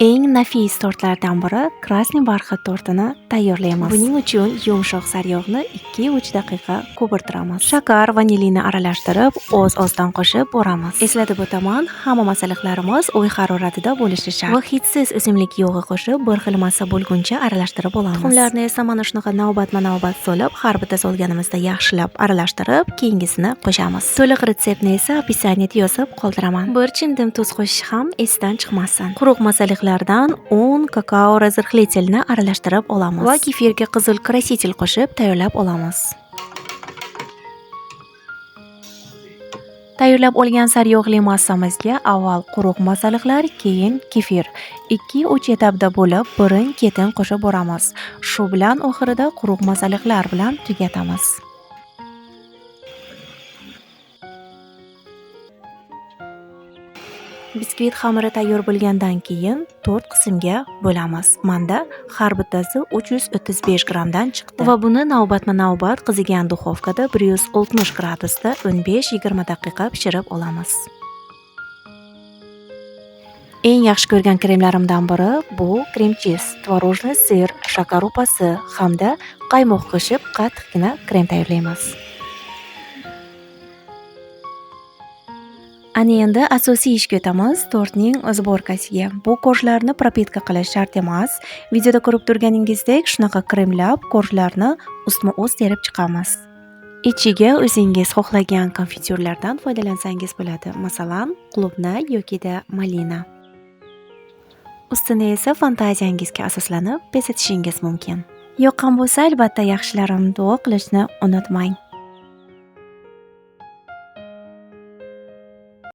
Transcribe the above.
Eng nafis tortlardan biri красный бархат tortini tayyorlaymiz. Buning uchun yumshoq sariyog'ni 2-3 daqiqa ko'pirtiramiz. Shakar, vanilini aralashtirib, oz-ozdan qo'shib boramiz. Eslatib o'taman, hamma masalliqlarimiz uy haroratida bo'lishi shart. Va hidsiz o'simlik yog'i qo'shib, bir xil massa bo'lguncha aralashtirib olamiz. Tuxumlarni esa mana shunaqa navbatma-navbat solib, har bitta solganimizda yaxshilab aralashtirib, keyingisini qo'shamiz. To'liq retseptni esa описание da yozib qoldiraman. Bir chimdim tuz qo'shish ham esdan chiqmasin. Quruq masalliqlardan un, kakao разрыхлитель ni aralashtirib olamiz va kefirga qizil краситель qo'shib tayyorlab olamiz. Tayyorlab olgan sariyog'li massamizga avval quruq masalliqlar, keyin kefir 2-3 etapda bo'lib, birin-ketin qo'shib boramiz. Shu bilan oxirida quruq masalliqlar bilan tugatamiz. Biskvit xamiri tayyor bo'lgandan keyin 4 qismga bo'lamiz. Menda har bittasi 335 grammdan chiqdi. Va buni navbatma-navbat qizigan duxovkada 160 gradusda 15-20 daqiqa pishirib olamiz. Eng yaxshi ko'rgan kremlarimdan biri bu krem cheese, tvorожный sir, shakar upasi hamda qaymoq qo'shib qattiqqina krem tayyorlaymiz. Ana endi asosiy ishga o'tamiz, tortning сборка siga. Bu korjlarni propitka qilish shart emas. Videoda ko'rib turganingizdek, shunaqa kremlab korjlarni ustma-ust terib chiqamiz. Ichiga o'zingiz xohlagan konfityurlardan foydalansangiz bo'ladi. Masalan, qulupnay yokida malina. Ustini esa fantaziyangizga asoslanib bezatishingiz mumkin. Yoqqan bo'lsa, albatta yaxshilarim, duo qilishni unutmang.